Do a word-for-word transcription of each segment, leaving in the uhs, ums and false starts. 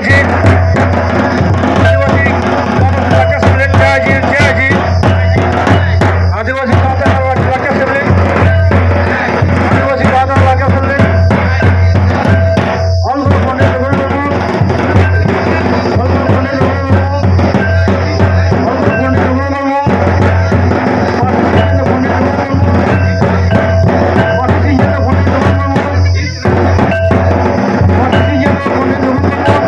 ᱡᱮ ᱟᱹᱫᱤᱵᱟᱹᱥᱤ ᱜᱟᱶᱛᱟ ᱞᱟᱠᱪᱟᱨ ᱥᱮᱢᱞᱮᱫ, ᱡᱮ ᱟᱹᱫᱤᱵᱟᱹᱥᱤ ᱜᱟᱶᱛᱟ ᱞᱟᱠᱪᱟᱨ ᱥᱮᱢᱞᱮᱫ, ᱟᱹᱫᱤᱵᱟᱹᱥᱤ ᱜᱟᱶᱛᱟ ᱞᱟᱠᱪᱟᱨ ᱥᱮᱢᱞᱮᱫ, ᱚᱞ ᱜᱩᱨᱩ ᱯᱚᱱᱰᱤᱛ ᱨᱚᱜᱷᱩᱱᱟᱛᱷ ᱢᱩᱨᱢᱩ, ᱚᱞ ᱜᱩᱨᱩ ᱯᱚᱱᱰᱤᱛ ᱨᱚᱜᱷᱩᱱᱟᱛᱷ ᱢᱩᱨᱢᱩ, ᱚᱞ ᱜᱩᱨᱩ ᱯᱚᱱᱰᱤᱛ ᱨᱚᱜᱷᱩᱱᱟᱛᱷ ᱢᱩᱨᱢᱩ, ᱯᱟᱹᱨᱥᱤ ᱥᱤᱧ ᱪᱟᱸᱫᱚ ᱯᱚᱱᱰᱤᱛ ᱨᱚᱜᱷᱩᱱᱟᱛᱷ ᱢᱩᱨᱢᱩ, ᱯᱟᱹᱨᱥᱤ ᱥᱤᱧ ᱪᱟᱸᱫᱚ ᱯᱚᱱᱰᱤᱛ ᱨᱚᱜᱷᱩᱱᱟᱛᱷ ᱢᱩᱨᱢᱩ, ᱯᱟᱹᱨᱥᱤ ᱥᱤᱧ ᱪᱟᱸᱫᱚ ᱯᱚᱱᱰᱤᱛ ᱨᱚᱜᱷᱩᱱᱟᱛᱷ ᱢᱩᱨᱢᱩ,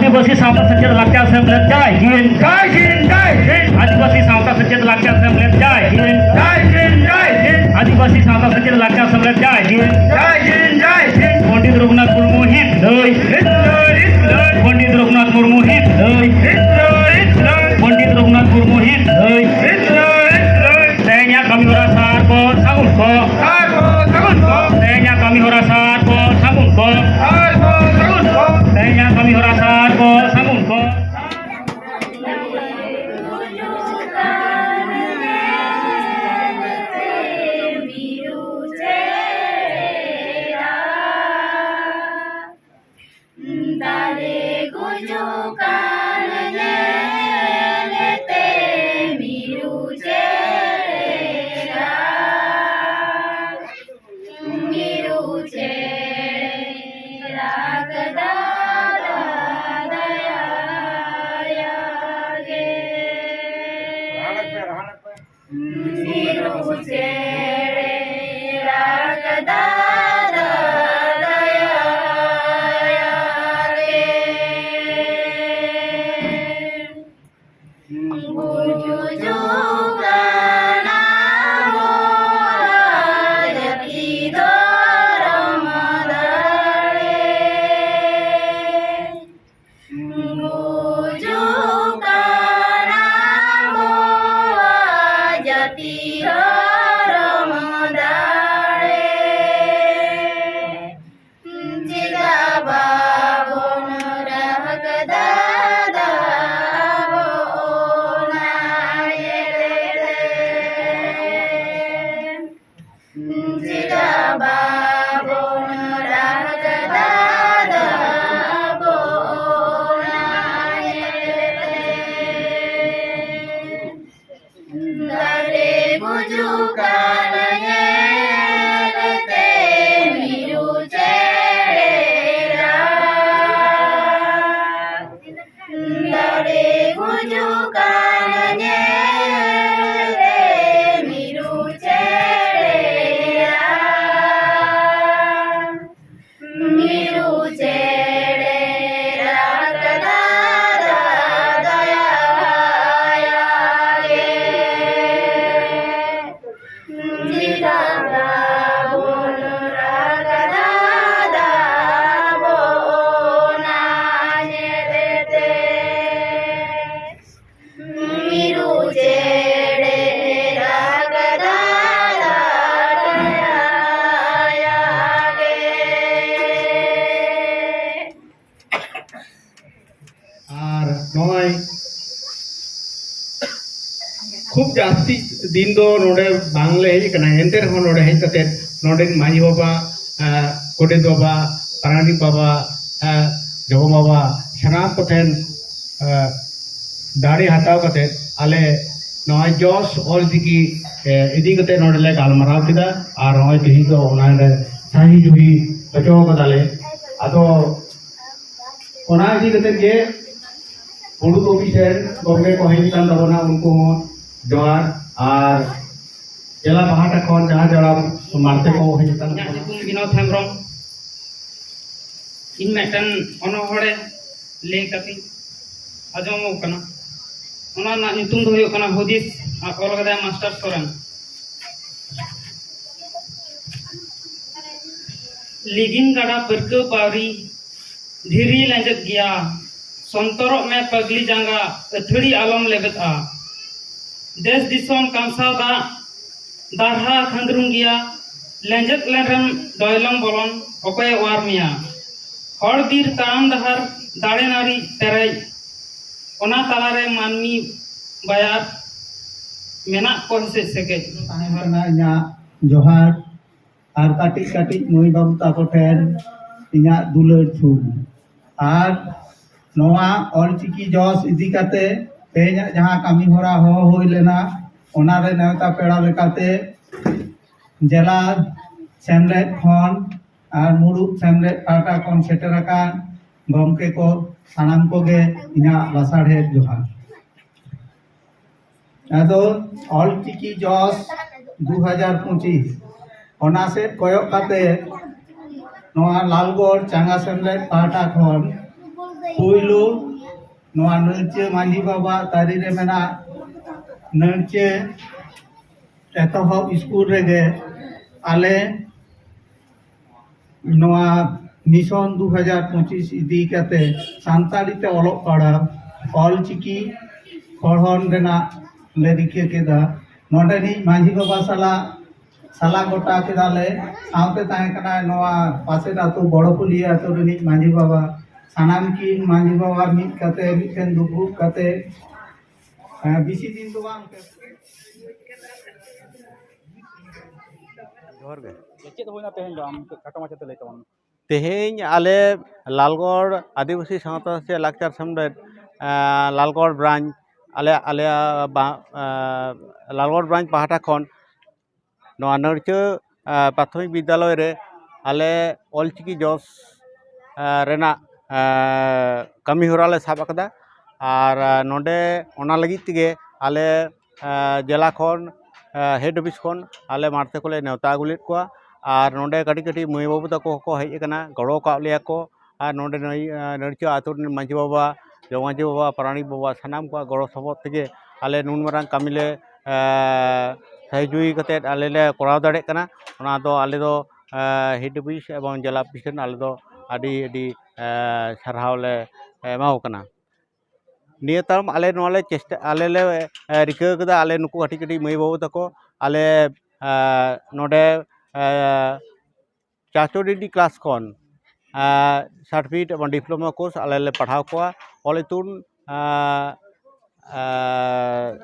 ᱟᱹᱫᱤᱵᱟᱹᱥᱤ ᱥᱟᱶᱛᱟ ᱥᱮᱪᱮᱫ ᱞᱟᱠᱪᱟᱨ ᱥᱮᱢᱞᱮᱫ ᱡᱟᱭ ᱦᱤᱱᱫ᱾ ᱡᱟᱭ ᱦᱤᱱᱫ, ᱡᱟᱭ ᱦᱤᱱᱫ᱾ ᱟᱹᱫᱤᱵᱟᱹᱥᱤ ᱥᱟᱶᱛᱟ ᱥᱮᱪᱮᱫ ᱞᱟᱠᱪᱟᱨ ᱥᱮᱢᱞᱮᱫ ᱡᱟᱭ ᱦᱤᱱᱫ᱾ ᱡᱟᱭ ᱦᱤᱱᱫ, ᱡᱟᱭ ᱦᱤᱱᱫ᱾ ᱟᱹᱫᱤᱵᱟᱹᱥᱤ ᱥᱟᱶᱛᱟ ᱥᱮᱪᱮᱫ ᱞᱟᱠᱪᱟᱨ ᱥᱮᱢᱞᱮᱫ ᱡᱟᱭ ᱦᱤᱱᱫ᱾ ᱡᱟᱭ ᱦᱤᱱᱫ, ᱡᱟᱭ ᱦᱤᱱᱫ᱾ ᱯᱚᱱᱰᱤᱛ ᱨᱚᱜᱷᱩᱱᱟᱛᱷ ᱢᱩᱨᱢᱩ ᱦᱤᱛ ᱫᱷᱟᱹᱭ᱾ ᱦᱤᱛ ᱫᱷᱟᱹᱭ, ᱦᱤᱛ ᱫᱷᱟᱹᱭ᱾ ᱯᱚᱱᱰᱤᱛ ᱨᱚᱜᱷᱩᱱᱟᱛᱷ ᱢᱩᱨᱢᱩ ᱦᱤᱛ ᱫᱷᱟᱹᱭ᱾ ᱦᱤᱛ ᱫᱷᱟᱹᱭ, ᱦᱤᱛ ᱫᱷᱟᱹᱭ᱾ ᱯᱚᱱᱰᱤᱛ ᱨᱚᱜᱷᱩᱱᱟᱛᱷ ᱢᱩᱨᱢᱩ ᱦᱤᱛ ᱫᱷᱟᱹᱭ᱾ ᱦᱤᱛ ᱫᱷᱟᱹᱭ, ᱦᱤᱛ ᱫᱷᱟᱹᱭ᱾ ᱛᱮᱦᱮᱧᱟᱜ ᱠᱟᱹᱢᱤ ᱦᱚᱨᱟ ᱥᱟᱨ ᱠᱚ ᱥᱟᱹᱜᱩᱱ ᱠᱚ᱾ ᱥᱟᱨ ᱠᱚ ᱥᱟᱹᱜᱩᱱ ᱠᱚ᱾ ᱛᱮᱦᱮᱧᱟᱜ ᱠᱟᱹᱢᱤ ᱦᱚᱨᱟ ᱥᱟᱨ ᱠᱚ ᱥᱟᱹᱜᱩᱱ ᱠᱚ᱾ ᱥᱟᱨ ᱠᱚ ᱥᱟᱹᱜᱩᱱ ᱠᱚ᱾ ᱛᱮᱦᱮᱧᱟᱜ ᱠᱟᱹᱢᱤ ᱦᱚᱨᱟ ᱥᱟᱨ ᱠᱚ ᱥᱟᱹᱜᱩᱱ ᱠᱚ᱾ ᱫᱟᱨᱮ ᱜᱩᱡᱩᱜ ᱠᱟᱱ ᱧᱮᱞᱛᱮ ᱢᱤᱨᱩ ᱪᱮᱬᱮ ᱨᱟᱜ᱾ ᱢᱤᱨᱩ ᱪᱮᱬᱮ ᱨᱟᱜᱽ ᱫᱟ ᱫᱟᱭᱟ ᱜᱮ᱾ ᱢᱤᱨᱩ ᱪᱮᱬᱮ ᱨᱟᱜᱽ ᱫᱟ ᱫᱟᱭᱟ ᱜᱮ᱾ ᱜᱩᱡᱩᱜ ᱠᱟᱱᱟ ᱟᱵᱚᱣᱟᱜ ᱡᱟᱹᱛᱤ ᱫᱷᱚᱨᱚᱢ ᱫᱟᱲᱮ᱾ ᱜᱩᱡᱩᱜ ᱠᱟᱱᱟ ᱟᱵᱚᱣᱟᱜ ᱡᱟᱹᱛᱤ ᱫᱷᱚᱨᱚᱢ ᱫᱟᱲᱮ᱾ ᱪᱮᱫᱟᱜ ᱵᱟᱵᱚᱱ ᱨᱟᱜᱽ ᱫᱟ ᱟᱵᱚ ᱚᱱᱟ ᱧᱮᱞᱛᱮ? ᱪᱮᱫᱟᱜ ᱵᱟᱵᱚᱱ ᱨᱟᱜᱽ ᱫᱟ ᱟᱵᱚ ᱚᱱᱟ ᱧᱮᱞᱛᱮ? ᱫᱟᱨᱮ ᱜᱩᱡᱩᱜ ᱠᱟᱱ ᱧᱮᱞᱛᱮ ᱢᱤᱨᱩ ᱪᱮᱬᱮ ᱨᱟᱜᱽ᱾ ᱫᱟᱨᱮ ᱜᱩᱡᱩᱜ ᱠᱟᱱ ᱧᱮᱞᱛᱮ ᱢᱤᱨᱩ ᱪᱮᱬᱮ ᱨᱟᱜᱽ᱾ ᱢᱤᱨᱩ ᱪᱮᱬᱮ ᱨᱟᱜᱽ᱾ ᱪᱮᱬᱮ ᱨᱟᱜᱽ ᱫᱟ ᱨᱟᱜᱽ ᱟᱭᱟ ᱜᱮ᱾ ᱟᱨ ᱱᱚᱜᱼᱚᱭ ᱠᱷᱩᱵ ᱡᱟᱹᱥᱛᱤ ᱫᱤᱱ ᱫᱚ ᱱᱚᱰᱮ ᱵᱟᱝᱞᱮ ᱦᱮᱡ ᱟᱠᱟᱱᱟ, ᱮᱱᱛᱮ ᱨᱮᱦᱚᱸ ᱱᱚᱰᱮ ᱦᱮᱡ ᱠᱟᱛᱮ ᱱᱚᱰᱮᱱ ᱢᱟᱹᱡᱷᱤ ᱵᱟᱵᱟ, ᱜᱚᱰᱮᱛ ᱵᱟᱵᱟ, ᱯᱟᱨᱟᱱᱤᱠ ᱵᱟᱵᱟ, ᱡᱚᱜᱚ ᱵᱟᱵᱟ, ᱥᱟᱱᱟᱢ ᱠᱚᱴᱷᱮᱱ ᱫᱟᱲᱮ ᱦᱟᱛᱟᱣ ᱠᱟᱛᱮ ᱟᱞᱮ ᱱᱚᱜᱼᱚᱭ ᱡᱚᱥ ᱚᱞᱪᱤᱠᱤ ᱤᱫᱤ ᱠᱟᱛᱮ ᱱᱚᱰᱮ ᱞᱮ ᱜᱟᱞᱢᱟᱨᱟᱣ ᱠᱮᱫᱟ᱾ ᱟᱨ ᱱᱚᱜᱼᱚᱭ ᱛᱮᱦᱮᱧ ᱫᱚ ᱚᱱᱟ ᱞᱮ ᱥᱟᱹᱦᱤ ᱡᱩᱦᱤ ᱦᱚᱪᱚ ᱠᱟᱫᱟᱞᱮ᱾ ᱟᱫᱚ ᱚᱱᱟ ᱤᱫᱤ ᱠᱟᱛᱮ ᱜᱮ ᱦᱩᱲᱩ ᱠᱚᱯᱤ ᱴᱷᱮᱱ ᱜᱚᱢᱠᱮ ᱠᱚ ᱦᱮᱡ ᱟᱠᱟᱱ ᱛᱟᱵᱚᱱᱟ, ᱩᱱᱠᱩ ᱦᱚᱸ ᱡᱚᱦᱟᱨ᱾ ᱟᱨ ᱡᱮᱞᱟ ᱯᱟᱦᱴᱟ ᱠᱷᱚᱱ ᱡᱟᱦᱟᱸ ᱡᱟᱲᱟᱢ ᱢᱟᱨᱛᱮ ᱠᱚ ᱦᱮᱡ ᱟᱠᱟᱱ ᱤᱧᱟᱹᱜ ᱛᱟᱵᱚᱱᱟ᱾ ᱧᱩᱛᱩᱢ ᱵᱤᱱᱳᱫ ᱦᱮᱢᱵᱨᱚᱢ᱾ ᱤᱧ ᱢᱤᱫᱴᱮᱱ ᱚᱱᱚᱬᱦᱮ ᱞᱟᱹᱭ ᱠᱟᱛᱮᱧ ᱟᱸᱡᱚᱢ ᱟᱠᱟᱱᱟ᱾ ᱚᱱᱟ ᱨᱮᱱᱟᱜ ᱧᱩᱛᱩᱢ ᱫᱚ ᱦᱩᱭᱩᱜ ᱠᱟᱱᱟ ᱦᱩᱫᱤᱥ, ᱟᱨ ᱚᱞ ᱠᱟᱫᱟᱭ ᱢᱟᱥᱴᱟᱨ ᱥᱚᱨᱮᱱ᱾ ᱞᱤᱜᱤᱱ ᱜᱟᱰᱟ ᱯᱟᱹᱨᱠᱟᱹᱣ ᱯᱟᱹᱣᱨᱤ, ᱫᱷᱤᱨᱤ ᱞᱮᱸᱡᱮᱫ ᱜᱮᱭᱟ, ᱥᱚᱱᱛᱚᱨᱚᱜ ᱢᱮ ᱯᱟᱹᱜᱽᱞᱤ ᱡᱟᱸᱜᱟ, ᱟᱹᱛᱷᱟᱹᱲᱤ ᱟᱞᱚᱢ ᱞᱮᱵᱮᱫᱼᱟ᱾ ᱫᱮᱥ ᱫᱤᱥᱚᱢ ᱠᱟᱸᱥᱟᱣ ᱫᱟᱜ, ᱫᱟᱨᱦᱟ ᱠᱷᱟᱸᱫᱽᱨᱩᱢ ᱜᱮᱭᱟ, ᱞᱮᱸᱡᱮᱫ ᱞᱮᱱᱨᱮᱢ ᱰᱚᱭᱞᱚᱝ ᱵᱚᱞᱚᱱ, ᱚᱠᱚᱭᱮ ᱚᱣᱟᱨ ᱢᱮᱭᱟ? ᱦᱚᱲ ᱵᱤᱨ ᱛᱟᱲᱟᱢ ᱰᱟᱦᱟᱨ, ᱫᱟᱲᱮ ᱱᱟᱹᱲᱤ ᱯᱮᱨᱮᱡ, ᱚᱱᱟ ᱛᱟᱞᱟᱨᱮ ᱢᱟᱹᱱᱢᱤ ᱵᱟᱭᱟᱨ, ᱢᱮᱱᱟᱜ ᱠᱚ ᱦᱮᱥᱮᱡ ᱥᱮᱠᱮᱡ᱾ ᱛᱟᱦᱮᱸ ᱠᱟᱱᱟ ᱤᱧᱟᱹᱜ ᱡᱚᱦᱟᱨ᱾ ᱟᱨ ᱠᱟᱹᱴᱤᱡ ᱠᱟᱹᱴᱤᱡ ᱢᱟᱹᱭ ᱵᱟᱹᱵᱩ ᱛᱟᱠᱚ ᱴᱷᱮᱱ ᱤᱧᱟᱹᱜ ᱫᱩᱞᱟᱹᱲ ᱛᱷᱩᱢ᱾ ᱟᱨ ᱱᱚᱣᱟ ᱚᱞᱪᱤᱠᱤ ᱡᱚᱥ ᱤᱫᱤ ᱠᱟᱛᱮ ᱛᱮᱦᱮᱧᱟᱜ ᱡᱟᱦᱟᱸ ᱠᱟᱹᱢᱤ ᱦᱚᱨᱟ ᱦᱚᱦᱚ ᱦᱩᱭ ᱞᱮᱱᱟ, ᱚᱱᱟᱨᱮ ᱱᱮᱣᱛᱟ ᱯᱮᱲᱟ ᱞᱮᱠᱟᱛᱮ ᱡᱮᱞᱟ ᱥᱮᱢᱞᱮᱫ ᱠᱷᱚᱱ ᱟᱨ ᱢᱩᱲᱩᱫ ᱥᱮᱢᱞᱮᱫ ᱯᱟᱦᱴᱟ ᱠᱷᱚᱱ ᱥᱮᱴᱮᱨ ᱟᱠᱟᱱ ᱜᱚᱢᱠᱮ ᱠᱚ, ᱥᱟᱱᱟᱢ ᱠᱚᱜᱮ ᱤᱧᱟᱹᱜ ᱞᱟᱥᱟᱲᱦᱮᱫ ᱡᱚᱦᱟᱨ᱾ ᱟᱫᱚ ᱚᱞᱪᱤᱠᱤ ᱡᱚᱥ ᱫᱩ ᱦᱟᱡᱟᱨ ᱯᱚᱸᱪᱤᱥ, ᱚᱱᱟ ᱥᱮᱫ ᱠᱚᱭᱚᱜ ᱠᱟᱛᱮ ᱱᱚᱣᱟ ᱞᱟᱞᱜᱚᱲ ᱪᱟᱸᱜᱟ ᱥᱮᱢᱞᱮᱫ ᱯᱟᱦᱴᱟ ᱠᱷᱚᱱ ᱯᱩᱭᱞᱩ ᱱᱚᱣᱟ ᱱᱟᱹᱲᱪᱟᱹ ᱢᱟᱹᱡᱷᱤ ᱵᱟᱵᱟ ᱛᱟᱹᱨᱤ ᱨᱮ ᱢᱮᱱᱟᱜ ᱱᱟᱹᱲᱪᱟᱹ ᱮᱛᱚᱦᱚᱵ ᱥᱠᱩᱞ ᱨᱮᱜᱮ ᱟᱞᱮ ᱱᱚᱣᱟ ᱢᱤᱥᱚᱱ ᱫᱩ ᱦᱟᱡᱟᱨ ᱯᱚᱸᱪᱤᱥ ᱤᱫᱤ ᱠᱟᱛᱮ ᱥᱟᱱᱛᱟᱲᱤ ᱛᱮ ᱚᱞᱚᱜ ᱯᱟᱲᱦᱟᱣ, ᱚᱞᱪᱤᱠᱤ ᱯᱚᱲᱦᱚᱱ ᱨᱮᱱᱟᱜ ᱞᱮ ᱨᱤᱠᱟᱹ ᱠᱮᱫᱟ᱾ ᱱᱚᱰᱮᱱᱤᱡ ᱢᱟᱹᱡᱷᱤ ᱵᱟᱵᱟ ᱥᱟᱞᱟᱜ ᱥᱟᱞᱟ ᱜᱚᱴᱟ ᱠᱮᱫᱟᱞᱮ᱾ ᱥᱟᱶᱛᱮ ᱛᱟᱦᱮᱸ ᱠᱟᱱᱟᱭ ᱱᱚᱣᱟ ᱯᱟᱥᱮᱨ ᱟᱹᱛᱩ ᱵᱚᱲᱚᱯᱩᱞᱤᱭᱟᱹ ᱟᱹᱛᱩ ᱨᱤᱱᱤᱡ ᱢᱟᱹᱡᱷᱤ ᱵᱟᱵᱟ᱾ ᱥᱟᱱᱟᱢ ᱠᱤᱱ ᱢᱟᱹᱡᱷᱤ ᱵᱟᱵᱟ ᱢᱤᱫ ᱠᱟᱛᱮ, ᱢᱤᱫᱴᱷᱮᱱ ᱫᱩᱯᱲᱩᱵ ᱠᱟᱛᱮ, ᱦᱮᱸ, ᱵᱮᱥᱤ ᱫᱤᱱ ᱫᱚ ᱵᱟᱝ᱾ ᱡᱚᱦᱟᱨ ᱜᱮ᱾ ᱪᱮᱫ ᱦᱩᱭᱱᱟ ᱛᱮᱦᱮᱧ ᱫᱚ? ᱟᱢ ᱠᱷᱟᱴᱚ ᱢᱟᱪᱷᱟᱛᱮ ᱞᱟᱹᱭ ᱛᱟᱵᱚᱱ ᱢᱮ᱾ ᱛᱮᱦᱮᱧ ᱟᱞᱮ ᱞᱟᱞᱜᱚᱲ ᱟᱹᱫᱤᱵᱟᱹᱥᱤ ᱥᱟᱶᱛᱟ ᱥᱮ ᱞᱟᱠᱪᱟᱨ ᱥᱮᱢᱞᱮᱫ, ᱮᱸ, ᱞᱟᱞᱜᱚᱲ ᱵᱨᱟᱧᱪ, ᱟᱞᱮ, ᱟᱞᱮᱭᱟᱜ ᱵᱟ-, ᱮᱸ, ᱞᱟᱞᱜᱚᱲ ᱵᱨᱟᱧᱪ ᱯᱟᱦᱴᱟ ᱠᱷᱚᱱ ᱱᱚᱣᱟ ᱱᱟᱹᱲᱪᱟᱹ, ᱮᱸ, ᱯᱨᱟᱛᱷᱚᱢᱤᱠ ᱵᱤᱫᱽᱫᱟᱞᱚᱭ ᱨᱮ ᱟᱞᱮ ᱚᱞᱪᱤᱠᱤ ᱡᱚᱥ, ᱮᱸ, ᱨᱮᱱᱟᱜ, ᱮᱸ, ᱠᱟᱹᱢᱤ ᱦᱚᱨᱟ ᱞᱮ ᱥᱟᱵ ᱟᱠᱟᱫᱟ᱾ ᱟᱨ, ᱮᱸ, ᱱᱚᱰᱮ ᱚᱱᱟ ᱞᱟᱹᱜᱤᱫ ᱛᱮᱜᱮ ᱟᱞᱮ, ᱮᱸ, ᱡᱮᱞᱟ ᱠᱷᱚᱱ, ᱮᱸ, ᱦᱮᱰ ᱚᱯᱷᱤᱥ ᱠᱷᱚᱱ ᱟᱞᱮ ᱢᱟᱲᱛᱮ ᱠᱚᱞᱮ ᱱᱮᱣᱛᱟ ᱟᱹᱜᱩ ᱞᱮᱫ ᱠᱚᱣᱟ᱾ ᱟᱨ ᱱᱚᱰᱮ ᱠᱟᱹᱴᱤᱡ ᱠᱟᱹᱴᱤᱡ ᱢᱟᱹᱭ ᱵᱟᱹᱵᱩ ᱛᱟᱠᱚ ᱦᱚᱸᱠᱚ ᱦᱮᱡ ᱟᱠᱟᱱᱟ, ᱜᱚᱲᱚ ᱟᱠᱟᱫ ᱞᱮᱭᱟ ᱠᱚ᱾ ᱟᱨ ᱱᱚᱰᱮ ᱱᱟᱹᱭ-, ᱮᱸ, ᱱᱟᱹᱲᱪᱟᱹ ᱟᱹᱛᱩ ᱨᱮᱱ ᱢᱟᱹᱡᱷᱤ ᱵᱟᱵᱟ, ᱡᱚᱜᱽ ᱢᱟᱹᱡᱷᱤ ᱵᱟᱵᱟ, ᱯᱟᱨᱟᱱᱤᱠ ᱵᱟᱵᱟ, ᱥᱟᱱᱟᱢ ᱠᱚᱣᱟᱜ ᱜᱚᱲᱚ ᱥᱚᱯᱚᱦᱚᱫ ᱛᱮᱜᱮ ᱟᱞᱮ ᱱᱩᱱ ᱢᱟᱨᱟᱝ ᱠᱟᱹᱢᱤ ᱞᱮ, ᱮᱸ, ᱥᱟᱹᱦᱤᱡᱩᱦᱤ ᱠᱟᱛᱮᱫ ᱟᱞᱮ ᱞᱮ ᱠᱚᱨᱟᱣ ᱫᱟᱲᱮᱭᱟᱜ ᱠᱟᱱᱟ᱾ ᱚᱱᱟ ᱫᱚ ᱟᱞᱮ ᱫᱚ, ᱮᱸ, ᱦᱮᱰ ᱚᱯᱷᱤᱥ ᱮᱵᱚᱝ ᱡᱮᱞᱟ ᱚᱯᱷᱤᱥ ᱨᱮᱱ ᱟᱞᱮ ᱫᱚ ᱟᱹᱰᱤ, ᱟᱹᱰᱤ, ᱮᱸ, ᱥᱟᱨᱦᱟᱣ ᱞᱮ ᱮᱢᱟ ᱠᱚ ᱠᱟᱱᱟ᱾ ᱱᱤᱭᱟᱹ ᱛᱟᱭᱚᱢ ᱟᱞᱮ ᱱᱚᱣᱟ ᱞᱮ ᱪᱮᱥᱴᱟ, ᱟᱞᱮ ᱞᱮ, ᱮᱸ, ᱨᱤᱠᱟᱹ ᱠᱟᱫᱟ, ᱟᱞᱮ ᱱᱩᱠᱩ ᱠᱟᱹᱴᱤᱡ ᱠᱟᱹᱴᱤᱡ ᱢᱟᱹᱭ ᱵᱟᱹᱵᱩ ᱛᱟᱠᱚ ᱟᱞᱮ, ᱮᱸ, ᱱᱚᱰᱮ, ᱮᱸ, ᱪᱟᱪᱳ ᱰᱤᱰᱤ ᱠᱞᱟᱥ ᱠᱷᱚᱱ, ᱮᱸ, ᱥᱟᱨᱴᱤᱯᱷᱤᱠᱮᱴ ᱮᱵᱚᱝ ᱰᱤᱯᱞᱳᱢᱟ ᱠᱳᱨᱥ ᱟᱞᱮ ᱞᱮ ᱯᱟᱲᱦᱟᱣ ᱠᱚᱣᱟ᱾ ᱚᱞ ᱤᱛᱩᱱ, ᱮᱸ, ᱮᱸ,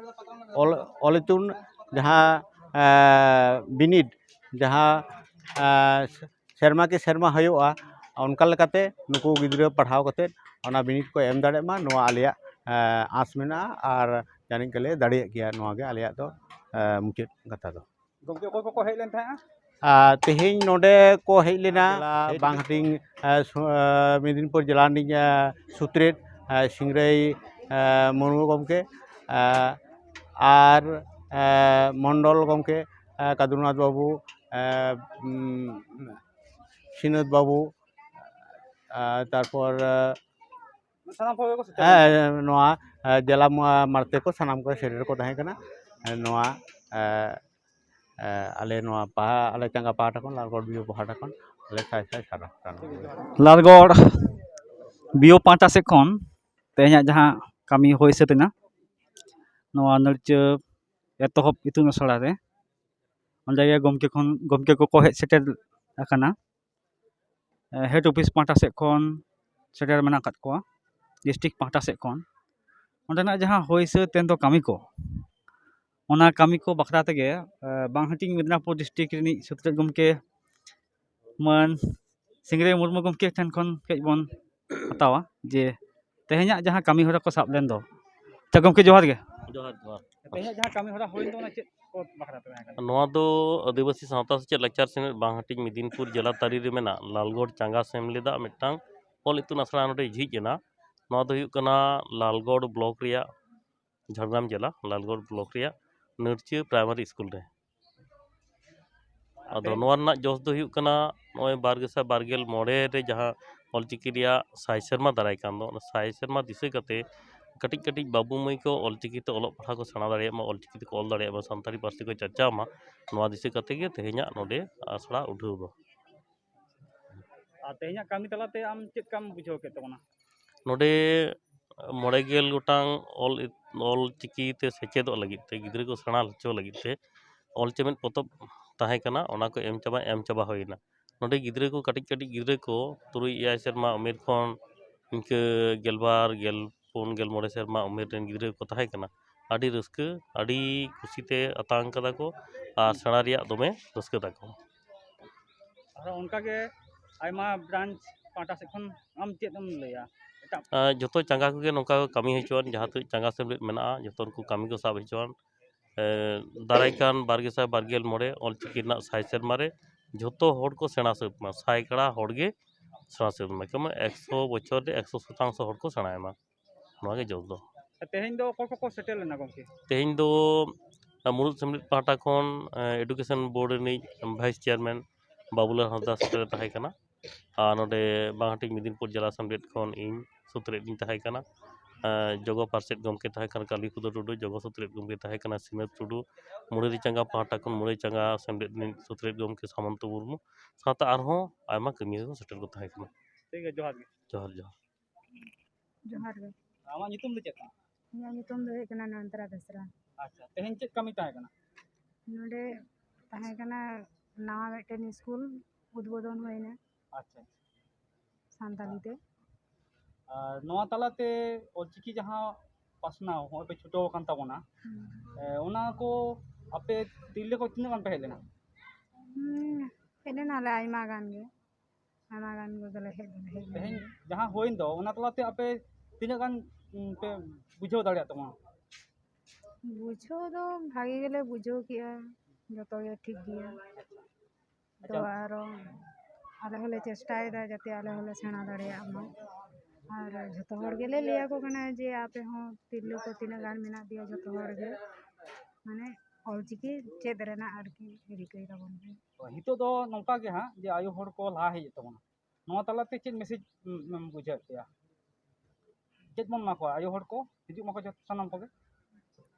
ᱚᱞ, ᱚᱞ ᱤᱛᱩᱱ ᱡᱟᱦᱟᱸ, ᱮᱸ, ᱵᱤᱱᱤᱰ, ᱡᱟᱦᱟᱸ, ᱮᱸ, ᱥᱮᱨᱢᱟ ᱠᱤ ᱥᱮᱨᱢᱟ ᱦᱩᱭᱩᱜᱼᱟ, ᱚᱱᱠᱟ ᱞᱮᱠᱟᱛᱮ ᱱᱩᱠᱩ ᱜᱤᱫᱽᱨᱟᱹ ᱯᱟᱲᱦᱟᱣ ᱠᱟᱛᱮᱫ ᱚᱱᱟ ᱵᱤᱱᱤᱰ ᱠᱚ ᱮᱢ ᱫᱟᱲᱮᱭᱟᱜ ᱢᱟ, ᱱᱚᱣᱟ ᱟᱞᱮᱭᱟᱜ, ᱮᱸ, ᱟᱸᱥ ᱢᱮᱱᱟᱜᱼᱟ᱾ ᱟᱨ ᱡᱟᱹᱱᱤᱡ ᱜᱮᱞᱮ ᱫᱟᱲᱮᱭᱟᱜ ᱜᱮᱭᱟ᱾ ᱱᱚᱣᱟ ᱜᱮ ᱟᱞᱮᱭᱟᱜ ᱫᱚ, ᱮᱸ, ᱢᱩᱪᱟᱹᱫ ᱠᱟᱛᱷᱟ ᱫᱚ᱾ ᱜᱚᱢᱠᱮ, ᱚᱠᱚᱭ ᱠᱚᱠᱚ ᱦᱮᱡ ᱞᱮᱱ ᱛᱟᱦᱮᱸᱜᱼᱟ? ᱟᱨ ᱛᱮᱦᱮᱧ ᱱᱚᱰᱮ ᱠᱚ ᱦᱮᱡ ᱞᱮᱱᱟ ᱡᱮᱞᱟ ᱵᱟᱝ ᱦᱟᱹᱴᱤᱧ, ᱮᱸ, ᱥᱩ-, ᱮᱸ, ᱢᱮᱫᱤᱱᱯᱩᱨ ᱡᱮᱞᱟ ᱨᱤᱱᱤᱡ, ᱮᱸ, ᱥᱩᱛᱨᱮᱛ, ᱮᱸ, ᱥᱤᱝᱨᱟᱹᱭ, ᱮᱸ, ᱢᱩᱨᱢᱩ ᱜᱚᱢᱠᱮ, ᱮᱸ, ᱟᱨ, ᱮᱸ, ᱢᱚᱱᱰᱚᱞ ᱜᱚᱢᱠᱮ, ᱮᱸ, ᱠᱟᱫᱩᱨᱱᱟᱛᱷ ᱵᱟᱹᱵᱩ, ᱮᱸ, ᱩᱢ, ᱥᱤᱱᱟᱹᱛ ᱵᱟᱹᱵᱩ, ᱮᱸ, ᱛᱟᱨᱯᱚᱨ, ᱮᱸ, ᱥᱟᱱᱟᱢ ᱠᱚᱜᱮ ᱠᱚ ᱥᱮᱴᱮᱨ ᱞᱮᱱᱟ᱾ ᱦᱮᱸ, ᱱᱚᱣᱟ, ᱮᱸ, ᱡᱮᱞᱟ ᱢᱟ-, ᱢᱟᱲᱛᱮ ᱠᱚ ᱥᱟᱱᱟᱢ ᱠᱚ ᱥᱮᱴᱮᱨ ᱠᱚ ᱛᱟᱦᱮᱸ ᱠᱟᱱᱟ᱾ ᱮᱸ, ᱱᱚᱣᱟ, ᱮᱸ, ᱮᱸ, ᱟᱞᱮ ᱱᱚᱣᱟ ᱯᱟᱦᱟ-, ᱟᱞᱮ ᱪᱟᱸᱜᱟ ᱯᱟᱦᱴᱟ ᱠᱷᱚᱱ, ᱞᱟᱞᱜᱚᱲ ᱵᱤᱭᱳ ᱯᱟᱦᱴᱟ ᱠᱷᱚᱱ ᱟᱞᱮ ᱥᱟᱭ ᱥᱟᱭ ᱥᱟᱨᱦᱟᱣ᱾ ᱞᱟᱞᱜᱚᱲ ᱵᱤᱭᱳ ᱯᱟᱦᱴᱟ ᱥᱮᱫ ᱠᱷᱚᱱ ᱛᱮᱦᱮᱧᱟᱜ ᱡᱟᱦᱟᱸ ᱠᱟᱹᱢᱤ ᱦᱩᱭ ᱥᱟᱹᱛ ᱮᱱᱟ, ᱱᱚᱣᱟ ᱱᱟᱹᱲᱪᱟᱹ ᱮᱛᱚᱦᱚᱵ ᱤᱛᱩᱱ ᱟᱥᱲᱟ ᱨᱮ᱾ ᱚᱸᱰᱮ ᱜᱮ ᱜᱚᱢᱠᱮ ᱠᱷᱚᱱ, ᱜᱚᱢᱠᱮ ᱠᱚᱠᱚ ᱦᱮᱡ ᱥᱮᱴᱮᱨ ᱟᱠᱟᱱᱟ᱾ ᱮ, ᱦᱮᱰ ᱚᱯᱷᱤᱥ ᱯᱟᱦᱴᱟ ᱥᱮᱫ ᱠᱷᱚᱱ ᱥᱮᱴᱮᱨ ᱢᱮᱱᱟᱜ ᱟᱠᱟᱫ ᱠᱚᱣᱟ, ᱰᱤᱥᱴᱨᱤᱠᱴ ᱯᱟᱦᱴᱟ ᱥᱮᱫ ᱠᱷᱚᱱ᱾ ᱚᱸᱰᱮᱱᱟᱜ ᱡᱟᱦᱟᱸ ᱦᱩᱭ ᱥᱟᱹᱛ ᱮᱱ ᱫᱚ ᱠᱟᱹᱢᱤ ᱠᱚ, ᱚᱱᱟ ᱠᱟᱹᱢᱤ ᱠᱚ ᱵᱟᱠᱷᱨᱟ ᱛᱮᱜᱮ, ᱮ, ᱵᱟᱝᱦᱟᱹᱴᱤᱧ ᱢᱮᱫᱽᱱᱟᱯᱩᱨ ᱰᱤᱥᱴᱨᱤᱠᱴ ᱨᱤᱱᱤᱡ ᱥᱩᱛᱨᱮᱛ ᱜᱚᱢᱠᱮ ᱢᱟᱹᱱ ᱥᱤᱝᱨᱟᱹᱭ ᱢᱩᱨᱢᱩ ᱜᱚᱢᱠᱮ ᱴᱷᱮᱱ ᱠᱷᱚᱱ ᱠᱟᱹᱡ ᱵᱚᱱ ᱦᱟᱛᱟᱣᱟ ᱡᱮ ᱛᱮᱦᱮᱧᱟᱜ ᱡᱟᱦᱟᱸ ᱠᱟᱹᱢᱤ ᱦᱚᱨᱟ ᱠᱚ ᱥᱟᱵ ᱞᱮᱱ ᱫᱚ᱾ ᱟᱪᱪᱷᱟ ᱜᱚᱢᱠᱮ, ᱡᱚᱦᱟᱨ ᱜᱮ᱾ ᱡᱚᱦᱟᱨ, ᱡᱚᱦᱟᱨ᱾ ᱛᱮᱦᱮᱧᱟᱜ ᱡᱟᱦᱟᱸ ᱠᱟᱹᱢᱤ ᱦᱚᱨᱟ ᱦᱩᱭᱮᱱ ᱫᱚ, ᱚᱱᱟ ᱪᱮᱫ ᱠᱚ ᱵᱟᱠᱷᱨᱟ ᱛᱮ ᱛᱟᱦᱮᱸ ᱠᱟᱱᱟ? ᱱᱚᱣᱟ ᱫᱚ ᱟᱹᱫᱤᱵᱟᱹᱥᱤ ᱥᱟᱶᱛᱟ ᱥᱮᱪᱮᱫ ᱞᱟᱠᱪᱟᱨ ᱥᱮᱢᱞᱮᱫ ᱵᱟᱝᱦᱟᱹᱴᱤᱧ ᱢᱮᱫᱤᱱᱯᱩᱨ ᱡᱮᱞᱟ ᱛᱟᱹᱨᱤ ᱨᱮ ᱢᱮᱱᱟᱜ ᱞᱟᱞᱜᱚᱲ ᱪᱟᱸᱜᱟ ᱥᱮᱢᱞᱮᱫᱟᱜ ᱢᱤᱫᱴᱟᱝ ᱚᱞ ᱤᱛᱩᱱ ᱟᱥᱲᱟ ᱱᱚᱰᱮ ᱡᱷᱤᱡ ᱮᱱᱟ᱾ ᱱᱚᱣᱟ ᱫᱚ ᱦᱩᱭᱩᱜ ᱠᱟᱱᱟ ᱞᱟᱞᱜᱚᱲ ᱵᱞᱚᱠ ᱨᱮᱭᱟᱜ, ᱡᱷᱟᱲᱜᱨᱟᱢ ᱡᱮᱞᱟ ᱞᱟᱞᱜᱚᱲ ᱵᱞᱚᱠ ᱨᱮᱭᱟᱜ ᱱᱟᱹᱲᱪᱤᱭᱟᱹ ᱯᱨᱟᱭᱢᱟᱨᱤ ᱥᱠᱩᱞ ᱨᱮ᱾ ᱟᱫᱚ ᱱᱚᱣᱟ ᱨᱮᱱᱟᱜ ᱡᱚᱥ ᱫᱚ ᱦᱩᱭᱩᱜ ᱠᱟᱱᱟ, ᱱᱚᱜᱼᱚᱭ ᱵᱟᱨ ᱜᱮᱥᱟᱭ ᱵᱟᱨ ᱜᱮᱞ ᱢᱚᱬᱮ ᱨᱮ ᱡᱟᱦᱟᱸ ᱚᱞᱪᱤᱠᱤ ᱨᱮᱭᱟᱜ ᱥᱟᱭ ᱥᱮᱨᱢᱟ ᱫᱟᱨᱟᱭ ᱠᱟᱱ ᱫᱚ, ᱚᱱᱟ ᱥᱟᱭ ᱥᱮᱨᱢᱟ ᱫᱤᱥᱟᱹ ᱠᱟᱛᱮ ᱠᱟᱹᱴᱤᱡ ᱠᱟᱹᱴᱤᱡ ᱵᱟᱹᱵᱩ ᱢᱟᱹᱭ ᱠᱚ ᱚᱞᱪᱤᱠᱤ ᱛᱮ ᱚᱞᱚᱜ ᱯᱟᱲᱦᱟᱣ ᱠᱚ ᱥᱮᱬᱟ ᱫᱟᱲᱮᱭᱟᱜ ᱢᱟ, ᱚᱞᱪᱤᱠᱤ ᱛᱮᱠᱚ ᱚᱞ ᱫᱟᱲᱮᱭᱟᱜ ᱢᱟ, ᱥᱟᱱᱛᱟᱲᱤ ᱯᱟᱹᱨᱥᱤ ᱠᱚ ᱪᱟᱨᱪᱟᱣ ᱢᱟ, ᱱᱚᱣᱟ ᱫᱤᱥᱟᱹ ᱠᱟᱛᱮ ᱜᱮ ᱛᱮᱦᱮᱧᱟᱜ ᱱᱚᱰᱮ ᱟᱥᱲᱟ ᱩᱰᱷᱟᱹᱣ ᱫᱚ᱾ ᱟᱨ ᱛᱮᱦᱮᱧᱟᱜ ᱠᱟᱹᱢᱤ ᱛᱟᱞᱟᱛᱮ ᱟᱢ ᱪᱮᱫ ᱞᱮᱠᱟᱢ ᱵᱩᱡᱷᱟᱹᱣ ᱠᱮᱫ ᱛᱟᱵᱚᱱᱟ? ᱱᱚᱰᱮ ᱢᱚᱬᱮ ᱜᱮᱞ ᱜᱚᱴᱟᱝ ᱚᱞ, ᱚᱞ ᱪᱤᱠᱤ ᱛᱮ ᱥᱮᱪᱮᱫᱚᱜ ᱞᱟᱹᱜᱤᱫ ᱛᱮ, ᱜᱤᱫᱽᱨᱟᱹ ᱠᱚ ᱥᱮᱬᱟ ᱦᱚᱪᱚ ᱞᱟᱹᱜᱤᱫ ᱛᱮ ᱚᱞ ᱪᱮᱢᱮᱫ ᱯᱚᱛᱚᱵ ᱛᱟᱦᱮᱸ ᱠᱟᱱᱟ, ᱚᱱᱟ ᱠᱚ ᱮᱢ ᱪᱟᱵᱟ, ᱮᱢ ᱪᱟᱵᱟ ᱦᱩᱭᱱᱟ᱾ ᱱᱚᱰᱮ ᱜᱤᱫᱽᱨᱟᱹ ᱠᱚ, ᱠᱟᱹᱴᱤᱡ ᱠᱟᱹᱴᱤᱡ ᱜᱤᱫᱽᱨᱟᱹ ᱠᱚ ᱛᱩᱨᱩᱭ ᱮᱭᱟᱭ ᱥᱮᱨᱢᱟ ᱩᱢᱮᱨ ᱠᱷᱚᱱ ᱤᱱᱠᱟᱹ ᱜᱮᱞᱵᱟᱨ, ᱜᱮᱞ ᱯᱩᱱ, ᱜᱮᱞ ᱢᱚᱬᱮ ᱥᱮᱨᱢᱟ ᱩᱢᱮᱨ ᱨᱮᱱ ᱜᱤᱫᱽᱨᱟᱹ ᱠᱚ ᱛᱟᱦᱮᱸ ᱠᱟᱱᱟ᱾ ᱟᱹᱰᱤ ᱨᱟᱹᱥᱠᱟᱹ, ᱟᱹᱰᱤ ᱠᱩᱥᱤᱛᱮ ᱟᱛᱟᱝ ᱠᱟᱫᱟ ᱠᱚ ᱟᱨ ᱥᱮᱬᱟ ᱨᱮᱭᱟᱜ ᱫᱚᱢᱮ ᱨᱟᱹᱥᱠᱟᱹ ᱛᱟᱠᱚ᱾ ᱟᱨᱦᱚᱸ ᱚᱱᱠᱟᱜᱮ ᱟᱭᱢᱟ ᱵᱨᱟᱧᱪ ᱯᱟᱦᱴᱟ ᱥᱮᱫ ᱠᱷᱚᱱ ᱟᱢ ᱪᱮᱫ ᱮᱢ ᱞᱟᱹᱭᱟ? ᱮᱴᱟᱜ ᱟᱨ ᱡᱚᱛᱚ ᱪᱟᱸᱜᱟ ᱠᱚᱜᱮ ᱱᱚᱝᱠᱟ ᱠᱚ ᱠᱟᱹᱢᱤ ᱦᱚᱪᱚᱣᱟᱱ, ᱡᱟᱦᱟᱸ ᱛᱤᱱᱟᱹᱜ ᱪᱟᱸᱜᱟ ᱥᱮᱢᱞᱮᱫ ᱢᱮᱱᱟᱜᱼᱟ, ᱡᱚᱛᱚ ᱨᱮᱠᱚ ᱠᱟᱹᱢᱤ ᱠᱚ ᱥᱟᱵ ᱦᱚᱪᱚᱣᱟᱱ᱾ ᱮ, ᱫᱟᱨᱟᱭ ᱠᱟᱱ ᱵᱟᱨ ᱜᱮᱥᱟᱭ ᱵᱟᱨ ᱜᱮᱞ ᱢᱚᱬᱮ ᱚᱞᱪᱤᱠᱤ ᱨᱮᱱᱟᱜ ᱥᱟᱭ ᱥᱮᱨᱢᱟ ᱨᱮ ᱡᱷᱚᱛᱚ ᱦᱚᱲ ᱠᱚ ᱥᱮᱬᱟ ᱥᱟᱹᱛ ᱢᱟ, ᱥᱟᱭ ᱠᱟᱲᱟ ᱦᱚᱲ ᱜᱮ ᱥᱮᱬᱟ ᱥᱟᱹᱛ ᱢᱟ, ᱡᱮᱢᱚᱱ ᱮᱠᱥᱚ ᱵᱚᱪᱷᱚᱨ ᱨᱮ ᱮᱠᱥᱚ ᱥᱚᱛᱟᱝᱥᱚ ᱦᱚᱲ ᱠᱚ ᱥᱮᱬᱟᱭ ᱢᱟ, ᱱᱚᱣᱟ ᱜᱮ ᱡᱚᱥ ᱫᱚ᱾ ᱛᱮᱦᱮᱧ ᱫᱚ ᱚᱠᱚᱭ ᱠᱚᱠᱚ ᱥᱮᱴᱮᱨ ᱞᱮᱱᱟ ᱜᱚᱢᱠᱮ? ᱛᱮᱦᱮᱧ ᱫᱚ, ᱟ, ᱢᱩᱬᱩᱫ ᱥᱮᱢᱞᱮᱫ ᱯᱟᱦᱴᱟ ᱠᱷᱚᱱ, ᱮ, ᱮᱰᱩᱠᱮᱥᱚᱱ ᱵᱳᱨᱰ ᱨᱤᱱᱤᱡ ᱵᱷᱟᱭᱤᱥ ᱪᱮᱭᱟᱨᱢᱮᱱ ᱵᱟᱵᱩᱞᱟᱞ ᱦᱟᱸᱥᱫᱟ ᱥᱮᱴᱮᱨ ᱛᱟᱦᱮᱸ ᱠᱟᱱᱟ᱾ ᱟᱨ ᱱᱚᱰᱮ ᱵᱟᱝᱦᱟᱴᱤᱧ ᱢᱮᱫᱤᱱᱯᱩᱨ ᱡᱮᱞᱟ ᱥᱮᱢᱞᱮᱫ ᱠᱷᱚᱱ ᱤᱧ ᱥᱩᱛᱨᱮᱫ ᱤᱧ ᱛᱟᱦᱮᱸ ᱠᱟᱱᱟ᱾ ᱮ, ᱡᱚᱜᱚ ᱯᱟᱨᱥᱮᱛ ᱜᱚᱢᱠᱮ ᱛᱟᱦᱮᱸ ᱠᱟᱱᱟ ᱠᱟᱞᱤᱯᱚᱫᱚ ᱴᱩᱰᱩ, ᱡᱚᱜᱚ ᱥᱩᱛᱨᱮᱫ ᱜᱚᱢᱠᱮ ᱛᱟᱦᱮᱸ ᱠᱟᱱᱟ ᱥᱤᱱᱟᱹᱛ ᱴᱩᱰᱩ, ᱢᱩᱨᱟᱹᱨᱤ ᱪᱟᱸᱜᱟ ᱯᱟᱦᱴᱟ ᱠᱷᱚᱱ ᱢᱩᱨᱟᱹᱨᱤ ᱪᱟᱸᱜᱟ ᱥᱮᱢᱞᱮᱫ ᱨᱤᱱᱤᱡ ᱥᱩᱛᱨᱮᱫ ᱜᱚᱢᱠᱮ ᱥᱟᱢᱚᱱᱛᱚ ᱢᱩᱨᱢᱩ, ᱥᱟᱶᱛᱮ ᱟᱨᱦᱚᱸ ᱟᱭᱢᱟ ᱠᱟᱹᱢᱤᱭᱟᱹ ᱠᱚ ᱥᱮᱴᱮᱨ ᱠᱚ ᱛᱟᱦᱮᱸ ᱠᱟᱱᱟ᱾ ᱴᱷᱤᱠ ᱜᱮᱭᱟ, ᱡᱚᱦᱟᱨ ᱜᱮ᱾ ᱡᱚᱦᱟᱨ, ᱡᱚᱦᱟᱨ᱾ ᱡᱚᱦᱟᱨ ᱜᱮ᱾ ᱟᱢᱟᱜ ᱧᱩᱛᱩᱢ ᱫᱚ ᱪᱮᱫ ᱠᱟᱱᱟ? ᱤᱧᱟᱹᱜ ᱧᱩᱛᱩᱢ ᱫᱚ ᱦᱩᱭᱩᱜ ᱠᱟᱱᱟ ᱱᱚᱭᱱᱛᱟᱨᱟ ᱵᱮᱥᱨᱟ᱾ ᱟᱪᱪᱷᱟ, ᱛᱮᱦᱮᱧ ᱪᱮᱫ ᱠᱟᱹᱢᱤ ᱛᱟᱦᱮᱸ ᱠᱟᱱᱟ? ᱱᱚᱰᱮ ᱛᱟᱦᱮᱸ ᱠᱟᱱᱟ ᱱᱟᱣᱟ ᱢᱤᱫᱴᱮᱱ ᱥᱠᱩᱞ ᱩᱫᱽᱵᱳᱫᱚᱱ ᱦᱩᱭᱱᱟ᱾ ᱟᱪᱪᱷᱟ, ᱟᱪᱪᱷᱟ᱾ ᱥᱟᱱᱛᱟᱞᱤ ᱛᱮ᱾ ᱟᱨ ᱱᱚᱣᱟ ᱛᱟᱞᱟᱛᱮ ᱚᱞᱪᱤᱠᱤ ᱡᱟᱦᱟᱸ ᱯᱟᱥᱱᱟᱣ ᱦᱚᱸᱜᱼᱚᱭ ᱯᱮ ᱪᱷᱩᱴᱟᱹᱣ ᱟᱠᱟᱱ ᱛᱟᱵᱚᱱᱟ, ᱦᱩᱸ᱾ ᱮ, ᱚᱱᱟ ᱠᱚ ᱟᱯᱮ ᱛᱤᱨᱞᱟᱹ ᱠᱚ ᱛᱤᱱᱟᱹᱜ ᱜᱟᱱ ᱯᱮ ᱦᱮᱡ ᱞᱮᱱᱟ? ᱦᱩᱸ, ᱦᱮᱡ ᱞᱮᱱᱟᱞᱮ ᱟᱭᱢᱟ ᱜᱟᱱ ᱜᱮ, ᱟᱭᱢᱟ ᱜᱟᱱ ᱜᱮ ᱫᱚᱞᱮ ᱦᱮᱡ ᱫᱚᱞᱮ ᱦᱮᱡ ᱞᱮᱱ ᱛᱮᱦᱮᱧ ᱜᱮᱭᱟ᱾ ᱡᱟᱦᱟᱸ ᱦᱩᱭᱮᱱ ᱫᱚ, ᱚᱱᱟ ᱛᱟᱞᱟᱛᱮ ᱟᱯᱮ ᱛᱤᱱᱟᱹᱜ ᱜᱟᱱ, ᱩᱸ, ᱯᱮ ᱵᱩᱡᱷᱟᱹᱣ ᱫᱟᱲᱮᱭᱟᱜ ᱛᱟᱵᱚᱱᱟ? ᱵᱩᱡᱷᱟᱹᱣ ᱫᱚ ᱵᱷᱟᱜᱮ ᱜᱮᱞᱮ ᱵᱩᱡᱷᱟᱹᱣ ᱠᱮᱜᱼᱟ, ᱡᱚᱛᱚ ᱜᱮ ᱴᱷᱤᱠ ᱜᱮᱭᱟ᱾ ᱛᱚ ᱟᱪᱪᱷᱟ᱾ ᱟᱨᱚ ᱟᱞᱮ ᱦᱚᱸᱞᱮ ᱪᱮᱥᱴᱟᱭᱮᱫᱟ ᱡᱟᱛᱮ ᱟᱞᱮ ᱦᱚᱸᱞᱮ ᱥᱮᱬᱟ ᱫᱟᱲᱮᱭᱟᱜ ᱢᱟ᱾ ᱟᱨ ᱡᱷᱚᱛᱚ ᱦᱚᱲ ᱜᱮᱞᱮ ᱞᱟᱹᱭ ᱟᱠᱚ ᱠᱟᱱᱟ ᱡᱮ ᱟᱯᱮ ᱦᱚᱸ ᱛᱤᱨᱞᱟᱹ ᱠᱚ ᱛᱤᱱᱟᱹᱜ ᱜᱟᱱ ᱢᱮᱱᱟᱜ ᱯᱮᱭᱟ, ᱡᱷᱚᱛᱚ ᱦᱚᱲ ᱜᱮ ᱢᱟᱱᱮ ᱚᱞᱪᱤᱠᱤ ᱪᱮᱫ ᱨᱮᱱᱟᱜ ᱟᱨᱠᱤ ᱨᱤᱠᱟᱹᱭ ᱛᱟᱵᱚᱱ ᱯᱮ᱾ ᱛᱚ ᱱᱤᱛᱚᱜ ᱫᱚ ᱱᱚᱝᱠᱟ ᱜᱮ ᱦᱟᱸᱜ ᱡᱮ ᱟᱭᱳ ᱦᱚᱲ ᱠᱚ ᱞᱟᱦᱟ ᱦᱮᱡ ᱛᱟᱵᱚᱱᱟ, ᱱᱚᱣᱟ ᱛᱟᱞᱟᱛᱮ ᱪᱮᱫ ᱢᱮᱥᱮᱡᱽ ᱮᱢ ᱵᱩᱡᱷᱟᱹᱣᱮᱫ ᱯᱮᱭᱟ? ᱪᱮᱫ ᱵᱚᱱ ᱮᱢᱟ ᱠᱚᱣᱟ ᱟᱭᱳ ᱦᱚᱲ ᱠᱚ? ᱦᱤᱡᱩᱜ ᱢᱟᱠᱚ ᱡᱚᱛᱚ ᱥᱟᱱᱟᱢ ᱠᱚᱜᱮ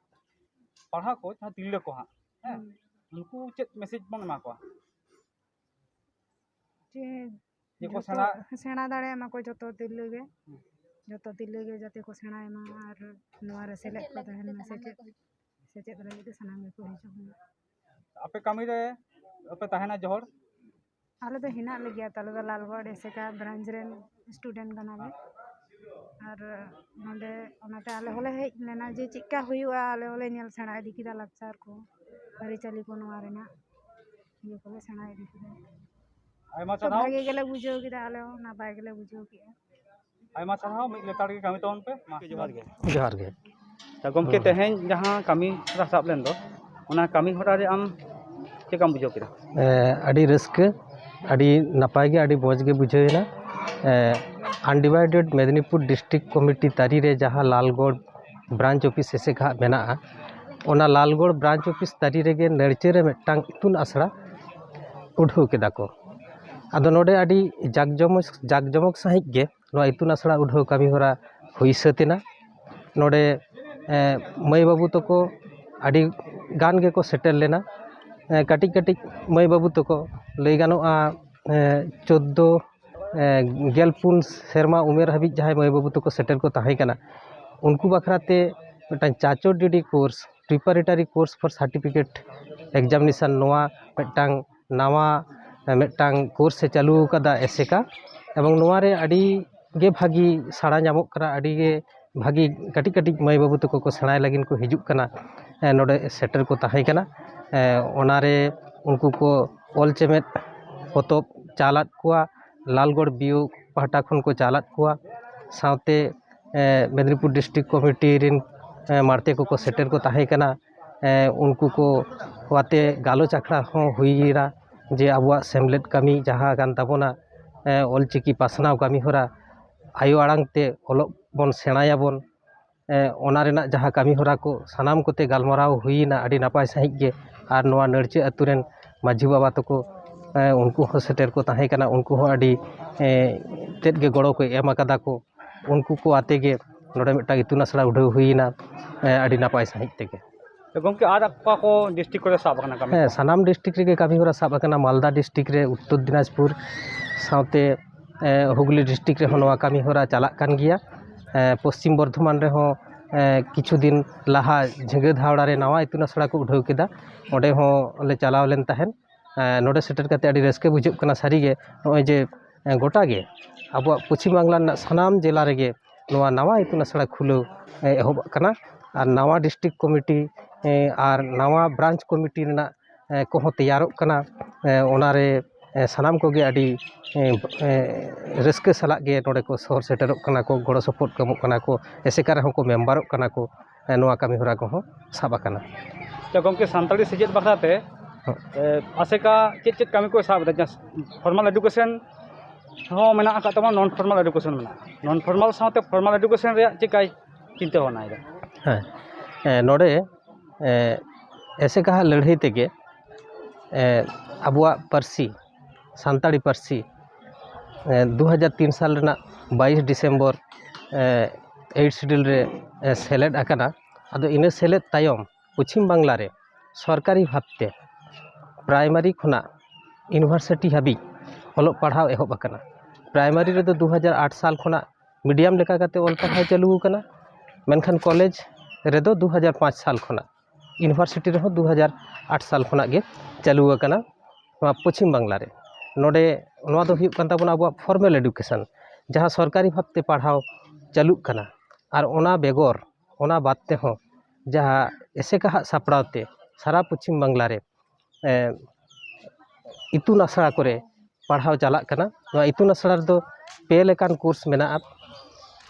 ᱯᱟᱲᱦᱟᱣ ᱠᱚ, ᱡᱟᱦᱟᱸ ᱛᱤᱨᱞᱟᱹ ᱠᱚ ᱦᱟᱸᱜ, ᱦᱮᱸ, ᱦᱩᱸ᱾ ᱩᱱᱠᱩ ᱪᱮᱫ ᱢᱮᱥᱮᱡᱽ ᱵᱚᱱ ᱮᱢᱟ ᱠᱚᱣᱟ? ᱡᱮ ᱡᱮ ᱠᱚ ᱡᱚᱛᱚ ᱥᱮᱬᱟ ᱥᱮᱬᱟ ᱫᱟᱲᱮᱭᱟᱜ ᱢᱟᱠᱚ ᱡᱚᱛᱚ ᱛᱤᱨᱞᱟᱹ ᱜᱮ, ᱦᱩᱸ᱾ ᱡᱚᱛᱚ ᱛᱤᱨᱞᱟᱹ ᱜᱮ ᱡᱟᱛᱮ ᱠᱚ ᱥᱮᱬᱟᱭ ᱢᱟ ᱟᱨ ᱱᱚᱣᱟ ᱨᱮ ᱥᱮᱞᱮᱫ ᱠᱚ ᱛᱟᱦᱮᱱ ᱢᱟ, ᱥᱮᱪᱮᱫ, ᱥᱮᱪᱮᱫ ᱞᱟᱹᱜᱤᱫ ᱛᱮ ᱥᱟᱱᱟᱢ ᱜᱮᱠᱚ ᱦᱤᱡᱩᱜ ᱢᱟ᱾ ᱟᱯᱮ ᱠᱟᱹᱢᱤ ᱨᱮ ᱯᱮ ᱛᱟᱦᱮᱱᱟ ᱡᱚᱦᱚᱲ? ᱟᱞᱮ ᱫᱚ ᱦᱮᱱᱟᱜ ᱞᱮᱜᱮᱭᱟ, ᱛᱟᱞᱮ ᱫᱚ ᱞᱟᱞᱜᱚᱲ ᱮᱥᱮᱠᱟ ᱵᱨᱟᱧᱪ ᱨᱮᱱ ᱥᱴᱩᱰᱮᱱᱴ ᱠᱟᱱᱟᱞᱮ᱾ ᱟᱨ ᱱᱚᱰᱮ ᱚᱱᱟᱛᱮ ᱟᱞᱮ ᱦᱚᱸᱞᱮ ᱦᱮᱡ ᱞᱮᱱᱟ ᱡᱮ ᱪᱮᱫᱠᱟ ᱦᱩᱭᱩᱜᱼᱟ, ᱟᱞᱮ ᱦᱚᱸᱞᱮ ᱧᱮᱞ ᱥᱮᱬᱟ ᱤᱫᱤ ᱠᱮᱫᱟ ᱞᱟᱠᱪᱟᱨ ᱠᱚ, ᱟᱹᱨᱤᱪᱟᱹᱞᱤ ᱠᱚ, ᱱᱚᱣᱟ ᱨᱮᱱᱟᱜ ᱤᱭᱟᱹ ᱠᱚᱞᱮ ᱥᱮᱬᱟ ᱤᱫᱤ ᱠᱮᱫᱟ᱾ ᱟᱭᱢᱟ ᱛᱚ ᱥᱟᱨᱦᱟᱣ᱾ ᱵᱷᱟᱜᱮ ᱜᱮᱞᱮ ᱵᱩᱡᱷᱟᱹᱣ ᱠᱮᱫᱟ, ᱟᱞᱮ ᱦᱚᱸ ᱱᱟᱯᱟᱭ ᱜᱮᱞᱮ ᱵᱩᱡᱷᱟᱹᱣ ᱠᱮᱫᱟ᱾ ᱟᱭᱢᱟ ᱥᱟᱨᱦᱟᱣ, ᱢᱤᱫ ᱞᱮᱛᱟᱲ ᱜᱮ ᱠᱟᱹᱢᱤ ᱛᱟᱵᱚᱱ ᱯᱮ᱾ ᱢᱟ᱾ ᱡᱚᱦᱟᱨ ᱜᱮ᱾ ᱡᱚᱦᱟᱨ ᱜᱮ᱾ ᱛᱚ ᱜᱚᱢᱠᱮ, ᱦᱩᱸ᱾ ᱛᱮᱦᱮᱧ ᱡᱟᱦᱟᱸ ᱠᱟᱹᱢᱤ ᱦᱚᱨᱟ ᱥᱟᱵ ᱞᱮᱱ ᱫᱚ, ᱚᱱᱟ ᱠᱟᱹᱢᱤ ᱦᱚᱨᱟ ᱨᱮ ᱟᱢ ᱪᱮᱫ ᱞᱮᱠᱟᱢ ᱵᱩᱡᱷᱟᱹᱣ ᱠᱮᱫᱟ? ᱮ, ᱟᱹᱰᱤ ᱨᱟᱹᱥᱠᱟᱹ, ᱟᱹᱰᱤ ᱱᱟᱯᱟᱭ ᱜᱮ, ᱟᱹᱰᱤ ᱢᱚᱡᱽ ᱜᱮ ᱵᱩᱡᱷᱟᱹᱣ ᱮᱱᱟ᱾ ᱮ, Undivided ᱢᱮᱫᱽᱱᱤᱯᱩᱨ ᱰᱤᱥᱴᱨᱤᱠᱴ ᱠᱚᱢᱤᱴᱤ ᱛᱟᱹᱨᱤ ᱨᱮ ᱡᱟᱦᱟᱸ ᱞᱟᱞᱜᱚᱲ ᱵᱨᱟᱧᱪ ᱚᱯᱷᱤᱥ ᱮᱥᱮᱠᱟ ᱦᱟᱸᱜ ᱢᱮᱱᱟᱜᱼᱟ, ᱚᱱᱟ ᱞᱟᱞᱜᱚᱲ ᱵᱨᱟᱧᱪ ᱚᱯᱷᱤᱥ ᱛᱟᱹᱨᱤ ᱨᱮᱜᱮ ᱱᱟᱹᱲᱪᱟᱹ ᱨᱮ ᱢᱤᱫᱴᱟᱝ ᱤᱛᱩᱱ ᱟᱥᱲᱟ ᱩᱰᱷᱟᱹᱣ ᱠᱮᱫᱟ ᱠᱚ᱾ ᱟᱫᱚ ᱱᱚᱰᱮ ᱟᱹᱰᱤ ᱡᱟᱠ ᱡᱚᱢᱚᱠ, ᱡᱟᱠ ᱡᱚᱢᱚᱠ ᱥᱟᱺᱦᱤᱡ ᱜᱮ ᱱᱚᱣᱟ ᱤᱛᱩᱱ ᱟᱥᱲᱟ ᱩᱰᱷᱟᱹᱣ ᱠᱟᱹᱢᱤ ᱦᱚᱨᱟ ᱦᱩᱭ ᱥᱟᱹᱛ ᱮᱱᱟ᱾ ᱱᱚᱰᱮ, ᱮ, ᱢᱟᱹᱭ ᱵᱟᱹᱵᱩ ᱛᱟᱠᱚ ᱟᱹᱰᱤ ᱜᱟᱱ ᱜᱮᱠᱚ ᱥᱮᱴᱮᱨ ᱞᱮᱱᱟ᱾ ᱮ, ᱠᱟᱹᱴᱤᱡ ᱠᱟᱹᱴᱤᱡ ᱢᱟᱹᱭ ᱵᱟᱹᱵᱩ ᱛᱟᱠᱚ, ᱞᱟᱹᱭ ᱜᱟᱱᱚᱜᱼᱟ, ᱮ, ᱪᱳᱫᱽᱫᱳ, ᱮ, ᱜᱮᱞ ᱯᱩᱱ ᱥᱮᱨᱢᱟ ᱩᱢᱮᱨ ᱦᱟᱹᱵᱤᱡ ᱡᱟᱦᱟᱸᱭ ᱢᱟᱹᱭ ᱵᱟᱹᱵᱩ ᱛᱟᱠᱚ ᱥᱮᱴᱮᱨ ᱠᱚ ᱛᱟᱦᱮᱸ ᱠᱟᱱᱟ, ᱩᱱᱠᱩ ᱵᱟᱠᱷᱨᱟ ᱛᱮ ᱢᱤᱫᱴᱟᱝ ᱪᱟᱪᱚ ᱰᱤᱰᱤ course, preparatory course for certificate examination, ᱱᱚᱣᱟ ᱢᱤᱫᱴᱟᱝ ᱱᱟᱣᱟ, ᱮ, ᱢᱤᱫᱴᱟᱝ ᱠᱳᱨᱥ ᱮ ᱪᱟᱹᱞᱩ ᱟᱠᱟᱫᱟ ᱮᱥᱮᱠᱟ᱾ ᱮᱵᱚᱝ ᱱᱚᱣᱟ ᱨᱮ ᱟᱹᱰᱤ ᱜᱮ ᱵᱷᱟᱹᱜᱤ ᱥᱟᱲᱟ ᱧᱟᱢᱚᱜ ᱠᱟᱱᱟ, ᱟᱹᱰᱤ ᱜᱮ ᱵᱷᱟᱹᱜᱤ ᱠᱟᱹᱴᱤᱡ ᱠᱟᱹᱴᱤᱡ ᱢᱟᱹᱭ ᱵᱟᱹᱵᱩ ᱛᱟᱠᱚ ᱠᱚ ᱥᱮᱬᱟᱭ ᱞᱟᱹᱜᱤᱫ ᱠᱚ ᱦᱤᱡᱩᱜ ᱠᱟᱱᱟ᱾ ᱮ, ᱱᱚᱰᱮ ᱥᱮᱴᱮᱨ ᱠᱚ ᱛᱟᱦᱮᱸ ᱠᱟᱱᱟ᱾ ᱮ, ᱚᱱᱟᱨᱮ ᱩᱱᱠᱩ ᱠᱚ ᱚᱞ ᱪᱮᱢᱮᱫ ᱯᱚᱛᱚᱵ ᱪᱟᱞᱟᱫ ᱠᱚᱣᱟ, ᱞᱟᱞᱜᱚᱲ ᱵᱤᱭᱳ ᱯᱟᱦᱴᱟ ᱠᱷᱚᱱ ᱠᱚ ᱪᱟᱞᱟᱫ ᱠᱚᱣᱟ, ᱥᱟᱶᱛᱮ ᱮ, ᱢᱮᱫᱽᱱᱤᱯᱩᱨ ᱰᱤᱥᱴᱨᱤᱠᱴ ᱠᱚᱢᱤᱴᱤ ᱨᱮᱱ, ᱮ, ᱢᱟᱲᱛᱮ ᱠᱚᱠᱚ ᱥᱮᱴᱮᱨ ᱠᱚ ᱛᱟᱦᱮᱸ ᱠᱟᱱᱟ᱾ ᱮ, ᱩᱱᱠᱩ ᱠᱚ ᱟᱛᱮ ᱜᱟᱞᱚᱪ ᱟᱠᱷᱲᱟ ᱦᱚᱸ ᱦᱩᱭᱮᱱᱟ ᱡᱮ ᱟᱵᱚᱣᱟᱜ ᱥᱮᱢᱞᱮᱫ ᱠᱟᱹᱢᱤ ᱡᱟᱦᱟᱸ ᱠᱟᱱ ᱛᱟᱵᱚᱱᱟ, ᱮ, ᱚᱞᱪᱤᱠᱤ ᱯᱟᱥᱱᱟᱣ ᱠᱟᱹᱢᱤ ᱦᱚᱨᱟ, ᱟᱭᱳ ᱟᱲᱟᱝ ᱛᱮ ᱚᱞᱚᱜ ᱵᱚᱱ ᱥᱮᱬᱟᱭᱟᱵᱚᱱ, ᱮ, ᱚᱱᱟ ᱨᱮᱱᱟᱜ ᱡᱟᱦᱟᱸ ᱠᱟᱹᱢᱤ ᱦᱚᱨᱟ ᱠᱚ ᱥᱟᱱᱟᱢ ᱠᱚᱛᱮ ᱜᱟᱞᱢᱟᱨᱟᱣ ᱦᱩᱭᱮᱱᱟ ᱟᱹᱰᱤ ᱱᱟᱯᱟᱭ ᱥᱟᱺᱦᱤᱡ ᱜᱮ᱾ ᱟᱨ ᱱᱚᱣᱟ ᱱᱟᱹᱲᱪᱟᱹ ᱟᱹᱛᱩ ᱨᱮᱱ ᱢᱟᱹᱡᱷᱤ ᱵᱟᱵᱟ ᱛᱟᱠᱚ, ᱮ, ᱩᱱᱠᱩ ᱦᱚᱸ ᱥᱮᱴᱮᱨ ᱠᱚ ᱛᱟᱦᱮᱸ ᱠᱟᱱᱟ, ᱩᱱᱠᱩ ᱦᱚᱸ ᱟᱹᱰᱤ, ᱮ, ᱛᱮᱫ ᱜᱮ ᱜᱚᱲᱚ ᱠᱚ ᱮᱢ ᱟᱠᱟᱫᱟ ᱠᱚ᱾ ᱩᱱᱠᱩ ᱠᱚ ᱟᱛᱮ ᱜᱮ ᱱᱚᱰᱮ ᱢᱤᱫᱴᱟᱝ ᱤᱛᱩᱱ ᱟᱥᱲᱟ ᱩᱰᱷᱟᱹᱣ ᱦᱩᱭᱮᱱᱟ, ᱮ, ᱟᱹᱰᱤ ᱱᱟᱯᱟᱭ ᱥᱟᱺᱦᱤᱡ ᱛᱮᱜᱮ᱾ ᱛᱚ ᱜᱚᱢᱠᱮ, ᱟᱨ ᱚᱠᱟ ᱠᱚ ᱰᱤᱥᱴᱨᱤᱠᱴ ᱠᱚᱨᱮ ᱥᱟᱵ ᱟᱠᱟᱱᱟ ᱠᱟᱹᱢᱤ ᱦᱮᱸ, ᱠᱚ? ᱥᱟᱱᱟᱢ ᱰᱤᱥᱴᱨᱤᱠᱴ ᱨᱮᱜᱮ ᱠᱟᱹᱢᱤ ᱦᱚᱨᱟ ᱥᱟᱵ ᱟᱠᱟᱱᱟ᱾ ᱢᱟᱞᱫᱟ ᱰᱤᱥᱴᱨᱤᱠᱴ ᱨᱮ, ᱩᱛᱛᱚᱨ ᱫᱤᱱᱟᱡᱽᱯᱩᱨ, ᱥᱟᱶᱛᱮ, ᱮ, ᱦᱩᱜᱽᱞᱤ ᱰᱤᱥᱴᱨᱤᱠᱴ ᱨᱮᱦᱚᱸ ᱱᱚᱣᱟ ᱠᱟᱹᱢᱤ ᱦᱚᱨᱟ ᱪᱟᱞᱟᱜ ᱠᱟᱱ ᱜᱮᱭᱟ᱾ ᱮ, ᱯᱚᱥᱪᱤᱢ ᱵᱚᱨᱫᱷᱚᱢᱟᱱ ᱨᱮᱦᱚᱸ, ᱮ, ᱠᱤᱪᱷᱩ ᱫᱤᱱ ᱞᱟᱦᱟ ᱡᱷᱤᱸᱜᱟᱹ ᱫᱷᱟᱣᱲᱟ ᱨᱮ ᱱᱟᱣᱟ ᱤᱛᱩᱱ ᱟᱥᱲᱟ ᱠᱚ ᱩᱰᱷᱟᱹᱣ ᱠᱮᱫᱟ, ᱚᱸᱰᱮ ᱦᱚᱸ ᱞᱮ ᱪᱟᱞᱟᱣ ᱞᱮᱱ ᱛᱟᱦᱮᱸᱫ᱾ ᱮ, ᱱᱚᱰᱮ ᱥᱮᱴᱮᱨ ᱠᱟᱛᱮ ᱟᱹᱰᱤ ᱨᱟᱹᱥᱠᱟᱹ ᱵᱩᱡᱷᱟᱹᱜ ᱠᱟᱱᱟ ᱥᱟᱹᱨᱤᱜᱮ᱾ ᱱᱚᱜᱼᱚᱭ ᱡᱮ, ᱮ, ᱜᱚᱴᱟ ᱜᱮ ᱟᱵᱚᱣᱟᱜ ᱯᱚᱪᱷᱤᱢ ᱵᱟᱝᱞᱟ ᱨᱮᱱᱟᱜ ᱥᱟᱱᱟᱢ ᱡᱮᱞᱟ ᱨᱮᱜᱮ ᱱᱚᱣᱟ ᱱᱟᱣᱟ ᱤᱛᱩᱱ ᱟᱥᱲᱟ ᱠᱷᱩᱞᱟᱹᱣ, ᱮ, ᱮᱦᱚᱵ ᱠᱟᱱᱟ᱾ ᱟᱨ ᱱᱟᱣᱟ ᱰᱤᱥᱴᱨᱤᱠᱴ ᱠᱚᱢᱤᱴᱤ, ᱮ, ᱟᱨ ᱱᱟᱣᱟ ᱵᱨᱟᱧᱪ ᱠᱚᱢᱤᱴᱤ ᱨᱮᱱᱟᱜ, ᱮ, ᱠᱚᱦᱚᱸ ᱛᱮᱭᱟᱨᱚᱜ ᱠᱟᱱᱟ᱾ ᱮ, ᱚᱱᱟᱨᱮ, ᱮ, ᱥᱟᱱᱟᱢ ᱠᱚᱜᱮ ᱟᱹᱰᱤ, ᱮ, ᱮ, ᱨᱟᱹᱥᱠᱟᱹ ᱥᱟᱞᱟᱜ ᱜᱮ ᱱᱚᱰᱮ ᱠᱚ ᱥᱚᱦᱚᱨ ᱥᱮᱴᱮᱨᱚᱜ ᱠᱟᱱᱟ ᱠᱚ, ᱜᱚᱲᱚ ᱥᱚᱯᱚᱦᱚᱫ ᱠᱚ ᱮᱢᱚᱜ ᱠᱟᱱᱟ ᱠᱚ, ᱮᱥᱮᱠᱟ ᱨᱮᱦᱚᱸ ᱠᱚ ᱢᱮᱢᱵᱟᱨᱚᱜ ᱠᱟᱱᱟ ᱠᱚ᱾ ᱮ, ᱱᱚᱣᱟ ᱠᱟᱹᱢᱤ ᱦᱚᱨᱟ ᱠᱚᱦᱚᱸ ᱥᱟᱵ ᱟᱠᱟᱱᱟ᱾ ᱛᱚ ᱜᱚᱢᱠᱮ, ᱥᱟᱱᱛᱟᱲᱤ ᱥᱮᱪᱮᱫ ᱵᱟᱠᱷᱨᱟ ᱛᱮ, ᱦᱚᱸ᱾ ᱮ, ᱟᱥᱮᱠᱟ ᱪᱮᱫ ᱪᱮᱫ ᱠᱟᱹᱢᱤ ᱠᱚ ᱥᱟᱵ ᱮᱫᱟ? ᱡᱟᱦᱟᱸ ᱯᱷᱚᱨᱢᱟᱞ ᱮᱰᱩᱠᱮᱥᱚᱱ ᱦᱚᱸ ᱢᱮᱱᱟᱜ ᱟᱠᱟᱫ ᱛᱟᱵᱚᱱᱟ, ᱱᱚᱱ ᱯᱷᱚᱨᱢᱟᱞ ᱮᱰᱩᱠᱮᱥᱚᱱ ᱢᱮᱱᱟᱜᱼᱟ᱾ ᱱᱚᱱ ᱯᱷᱚᱨᱢᱟᱞ ᱥᱟᱶᱛᱮ ᱯᱷᱚᱨᱢᱟᱞ ᱮᱰᱩᱠᱮᱥᱚᱱ ᱨᱮᱭᱟᱜ ᱪᱮᱫ ᱞᱮᱠᱟᱭ ᱪᱤᱱᱛᱟᱹ ᱵᱷᱟᱵᱽᱱᱟᱭᱮᱫᱟ? ᱦᱮᱸ, ᱮ, ᱱᱚᱰᱮ, ᱮ, ᱮᱥᱮᱠᱟ ᱦᱟᱜ ᱞᱟᱹᱲᱦᱟᱹᱭ ᱛᱮᱜᱮ, ᱮ, ᱟᱵᱚᱣᱟᱜ ᱯᱟᱹᱨᱥᱤ, ᱥᱟᱱᱛᱟᱲᱤ ᱯᱟᱹᱨᱥᱤ, ᱮ, ᱫᱩ ᱦᱟᱡᱟᱨ ᱛᱤᱱ ᱥᱟᱞ ᱨᱮᱱᱟᱜ ᱵᱟᱭᱤᱥ ᱰᱤᱥᱮᱢᱵᱚᱨ, ᱮ, ᱮᱭᱤᱴ ᱥᱤᱰᱩᱞ ᱨᱮ, ᱮ, ᱥᱮᱞᱮᱫ ᱟᱠᱟᱱᱟ᱾ ᱟᱫᱚ ᱤᱱᱟᱹ ᱥᱮᱞᱮᱫ ᱛᱟᱭᱚᱢ ᱯᱚᱪᱷᱤᱢ ᱵᱟᱝᱞᱟ ᱨᱮ ᱥᱚᱨᱠᱟᱨᱤ ᱵᱷᱟᱵᱽᱛᱮ ᱯᱨᱟᱭᱢᱟᱨᱤ ᱠᱷᱚᱱᱟᱜ ᱤᱭᱩᱱᱤᱵᱷᱟᱨᱥᱤᱴᱤ ᱦᱟᱹᱵᱤᱡ ᱚᱞᱚᱜ ᱯᱟᱲᱦᱟᱣ ᱮᱦᱚᱵ ᱟᱠᱟᱱᱟ᱾ ᱯᱨᱟᱭᱢᱟᱨᱤ ᱨᱮᱫᱚ ᱫᱩ ᱦᱟᱡᱟᱨ ᱟᱴ ᱥᱟᱞ ᱠᱷᱚᱱᱟᱜ ᱢᱤᱰᱤᱭᱟᱢ ᱞᱮᱠᱟ ᱠᱟᱛᱮ ᱚᱞ ᱯᱟᱲᱦᱟᱣ ᱪᱟᱹᱞᱩ ᱟᱠᱟᱱᱟ᱾ ᱢᱮᱱᱠᱷᱟᱱ ᱠᱚᱞᱮᱡᱽ ᱨᱮᱫᱚ ᱫᱩ ᱦᱟᱡᱟᱨ ᱯᱟᱸᱪ ᱥᱟᱞ ᱠᱷᱚᱱᱟᱜ, ᱤᱭᱩᱱᱤᱵᱷᱟᱨᱥᱤᱴᱤ ᱨᱮᱦᱚᱸ ᱫᱩ ᱦᱟᱡᱟᱨ ᱟᱴ ᱥᱟᱞ ᱠᱷᱚᱱᱟᱜ ᱜᱮ ᱪᱟᱹᱞᱩ ᱟᱠᱟᱱᱟ ᱱᱚᱣᱟ ᱯᱚᱪᱷᱤᱢ ᱵᱟᱝᱞᱟ ᱨᱮ᱾ ᱱᱚᱰᱮ ᱱᱚᱣᱟ ᱫᱚ ᱦᱩᱭᱩᱜ ᱠᱟᱱ ᱛᱟᱵᱚᱱᱟ ᱟᱵᱚᱣᱟᱜ ᱯᱷᱚᱨᱢᱮᱞ ᱮᱰᱩᱠᱮᱥᱚᱱ, ᱡᱟᱦᱟᱸ ᱥᱚᱨᱠᱟᱨᱤ ᱵᱷᱟᱵᱽᱛᱮ ᱯᱟᱲᱦᱟᱣ ᱪᱟᱹᱞᱩᱜ ᱠᱟᱱᱟ᱾ ᱟᱨ ᱚᱱᱟ ᱵᱮᱜᱚᱨ, ᱚᱱᱟ ᱵᱟᱫ ᱛᱮᱦᱚᱸ ᱡᱟᱦᱟᱸ ᱮᱥᱮᱠᱟ ᱦᱟᱜ ᱥᱟᱯᱲᱟᱣ ᱛᱮ ᱥᱟᱨᱟ ᱯᱚᱪᱷᱤᱢ ᱵᱟᱝᱞᱟ ᱨᱮ ᱮ, ᱤᱛᱩᱱ ᱟᱥᱲᱟ ᱠᱚᱨᱮ ᱯᱟᱲᱦᱟᱣ ᱪᱟᱞᱟᱜ ᱠᱟᱱᱟ᱾ ᱱᱚᱣᱟ ᱤᱛᱩᱱ ᱟᱥᱲᱟ ᱨᱮᱫᱚ ᱯᱮ ᱞᱮᱠᱟᱱ ᱠᱳᱨᱥ ᱢᱮᱱᱟᱜᱼᱟ᱾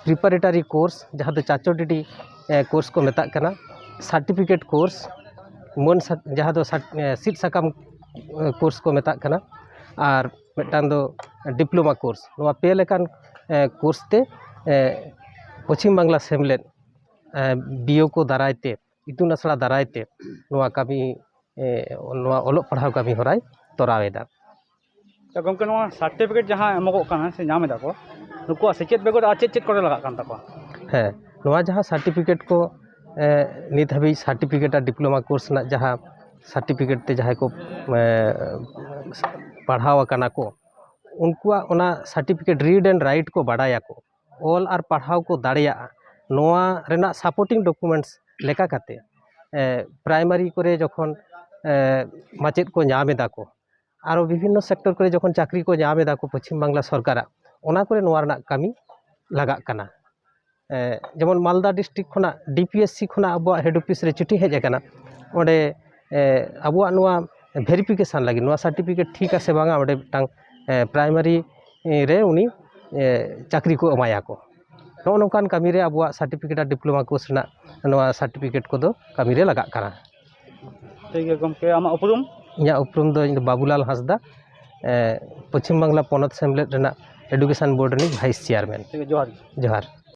ᱯᱨᱤᱯᱟᱨᱮᱴᱟᱨᱤ ᱠᱳᱨᱥ, ᱡᱟᱦᱟᱸ ᱫᱚ ᱪᱟᱪᱚ ᱰᱤᱰᱤ ᱠᱳᱨᱥ ᱠᱚ ᱢᱮᱛᱟᱜ ᱠᱟᱱᱟ, ᱥᱟᱨᱴᱤᱯᱷᱤᱠᱮᱴ ᱠᱳᱨᱥ, ᱢᱟᱹᱱ ᱥᱟ- ᱡᱟᱦᱟᱸ ᱫᱚ ᱥᱟᱨ- ᱮ, ᱥᱤᱫ ᱥᱟᱠᱟᱢ ᱠᱳᱨᱥ ᱠᱚ ᱢᱮᱛᱟᱜ ᱠᱟᱱᱟ, ᱟᱨ ᱢᱤᱫᱴᱟᱝ ᱫᱚ ᱰᱤᱯᱞᱳᱢᱟ ᱠᱳᱨᱥ᱾ ᱱᱚᱣᱟ ᱯᱮ ᱞᱮᱠᱟᱱ ᱠᱳᱨᱥ ᱛᱮ ᱯᱚᱪᱷᱤᱢ ᱵᱟᱝᱞᱟ ᱥᱮᱢᱞᱮᱫ ᱵᱤᱭᱳ ᱠᱚ ᱫᱟᱨᱟᱭ ᱛᱮ, ᱤᱛᱩᱱ ᱟᱥᱲᱟ ᱫᱟᱨᱟᱭ ᱛᱮ ᱱᱚᱣᱟ ᱠᱟᱹᱢᱤ ᱮ, ᱱᱚᱣᱟ ᱚᱞᱚᱜ ᱯᱟᱲᱦᱟᱣ ᱠᱟᱹᱢᱤ ᱦᱚᱨᱟᱭ ᱛᱚᱨᱟᱣ ᱮᱫᱟ᱾ ᱛᱚ ᱜᱚᱢᱠᱮ, ᱱᱚᱣᱟ ᱥᱟᱨᱴᱤᱯᱷᱤᱠᱮᱴ ᱡᱟᱦᱟᱸ ᱮᱢᱚᱜᱚᱜ ᱠᱟᱱᱟ ᱥᱮ ᱧᱟᱢ ᱮᱫᱟ ᱠᱚ, ᱱᱩᱠᱩᱣᱟᱜ ᱥᱮᱪᱮᱫ ᱵᱮᱜᱚᱨ ᱟᱨ ᱪᱮᱫ ᱪᱮᱫ ᱠᱚᱨᱮ ᱞᱟᱜᱟᱜ ᱠᱟᱱ ᱛᱟᱠᱚᱣᱟ? ᱦᱮᱸ, ᱱᱚᱣᱟ ᱡᱟᱦᱟᱸ ᱥᱟᱨᱴᱤᱯᱷᱤᱠᱮᱴ ᱠᱚ ᱮ, ᱱᱤᱛ ᱦᱟᱹᱵᱤᱡ ᱥᱟᱨᱴᱤᱯᱷᱤᱠᱮᱴ ᱟᱨ ᱰᱤᱯᱞᱳᱢᱟ ᱠᱳᱨᱥ ᱨᱮᱱᱟᱜ ᱡᱟᱦᱟᱸ ᱥᱟᱨᱴᱤᱯᱷᱤᱠᱮᱴ ᱛᱮ ᱡᱟᱦᱟᱸᱭ ᱠᱚ ᱮ, ᱯᱟᱲᱦᱟᱣ ᱟᱠᱟᱱᱟ ᱠᱚ, ᱩᱱᱠᱩᱣᱟᱜ ᱚᱱᱟ ᱥᱟᱨᱴᱤᱯᱷᱤᱠᱮᱴ ᱨᱤᱰ ᱮᱱᱰ ᱨᱟᱭᱤᱴ ᱠᱚ ᱵᱟᱲᱟᱭᱟᱠᱚ, ᱚᱞ ᱟᱨ ᱯᱟᱲᱦᱟᱣ ᱠᱚ ᱫᱟᱲᱮᱭᱟᱜᱼᱟ, ᱱᱚᱣᱟ ᱨᱮᱱᱟᱜ ᱥᱟᱯᱳᱨᱴᱤᱝ ᱰᱚᱠᱩᱢᱮᱱᱴᱥ ᱞᱮᱠᱟ ᱠᱟᱛᱮ ᱮ, ᱯᱨᱟᱭᱢᱟᱨᱤ ᱠᱚᱨᱮ ᱡᱚᱠᱷᱚᱱ ᱮ, ᱢᱟᱪᱮᱫ ᱠᱚ ᱧᱟᱢ ᱮᱫᱟ ᱠᱚ, ᱟᱨᱚ ᱵᱤᱵᱷᱤᱱᱱᱚ ᱥᱮᱠᱴᱚᱨ ᱠᱚᱨᱮ ᱡᱚᱠᱷᱚᱱ ᱪᱟᱹᱠᱨᱤ ᱠᱚ ᱧᱟᱢ ᱮᱫᱟ ᱠᱚ ᱯᱚᱪᱷᱤᱢ ᱵᱟᱝᱞᱟ ᱥᱚᱨᱠᱟᱨᱟᱜ, ᱚᱱᱟ ᱠᱚᱨᱮ ᱱᱚᱣᱟ ᱨᱮᱱᱟᱜ ᱠᱟᱹᱢᱤ ᱞᱟᱜᱟᱜ ᱠᱟᱱᱟ᱾ ᱮ, ᱡᱮᱢᱚᱱ ᱢᱟᱞᱫᱟ ᱰᱤᱥᱴᱨᱤᱠᱴ ᱠᱷᱚᱱᱟᱜ, ᱰᱤ ᱯᱤ ᱮᱥ ᱥᱤ ᱠᱷᱚᱱᱟᱜ ᱟᱵᱚᱣᱟᱜ ᱦᱮᱰ ᱚᱯᱷᱤᱥ ᱨᱮ ᱪᱤᱴᱷᱤ ᱦᱮᱡ ᱟᱠᱟᱱᱟ, ᱚᱸᱰᱮ ᱮ, ᱟᱵᱚᱣᱟᱜ ᱱᱚᱣᱟ ᱵᱷᱮᱨᱤᱯᱷᱤᱠᱮᱥᱚᱱ ᱞᱟᱹᱜᱤᱫ ᱱᱚᱣᱟ ᱥᱟᱨᱴᱤᱯᱷᱤᱠᱮᱴ ᱴᱷᱤᱠᱟ ᱥᱮ ᱵᱟᱝᱟ, ᱚᱸᱰᱮ ᱢᱤᱫᱴᱟᱝ ᱮ, ᱯᱨᱟᱭᱢᱟᱨᱤ ᱨᱮ ᱩᱱᱤ ᱮ, ᱪᱟᱹᱠᱨᱤ ᱠᱚ ᱮᱢᱟᱭᱟ ᱠᱚ᱾ ᱱᱚᱜᱼᱚ ᱱᱚᱝᱠᱟᱱ ᱠᱟᱹᱢᱤ ᱨᱮ ᱟᱵᱚᱣᱟᱜ ᱥᱟᱨᱴᱤᱯᱷᱤᱠᱮᱴ ᱟᱨ ᱰᱤᱯᱞᱳᱢᱟ ᱠᱳᱨᱥ ᱨᱮᱱᱟᱜ ᱱᱚᱣᱟ ᱥᱟᱨᱴᱤᱯᱷᱤᱠᱮᱴ ᱠᱚᱫᱚ ᱠᱟᱹᱢᱤ ᱨᱮ ᱞᱟᱜᱟᱜ ᱠᱟᱱᱟ᱾ ᱴᱷᱤᱠ ᱜᱮᱭᱟ ᱜᱚᱢᱠᱮ, ᱟᱢᱟᱜ ᱩᱯᱨᱩᱢ? ᱤᱧᱟᱹᱜ ᱩᱯᱨᱩᱢ ᱫᱚ, ᱤᱧ ᱫᱚ ᱵᱟᱵᱩᱞᱟᱞ ᱦᱟᱸᱥᱫᱟ, ᱮ, ᱯᱚᱪᱷᱤᱢ ᱵᱟᱝᱞᱟ ᱯᱚᱱᱚᱛ ᱥᱮᱢᱞᱮᱫ ᱨᱮᱱᱟᱜ ᱮᱰᱩᱠᱮᱥᱚᱱ ᱵᱳᱨᱰ ᱨᱤᱱᱤᱡ ᱵᱷᱟᱭᱤᱥ ᱪᱮᱭᱟᱨᱢᱮᱱ᱾ ᱴᱷᱤᱠ ᱜᱮᱭᱟ, ᱡᱚᱦᱟᱨ ᱜᱮ᱾ ᱡᱚᱦᱟᱨ᱾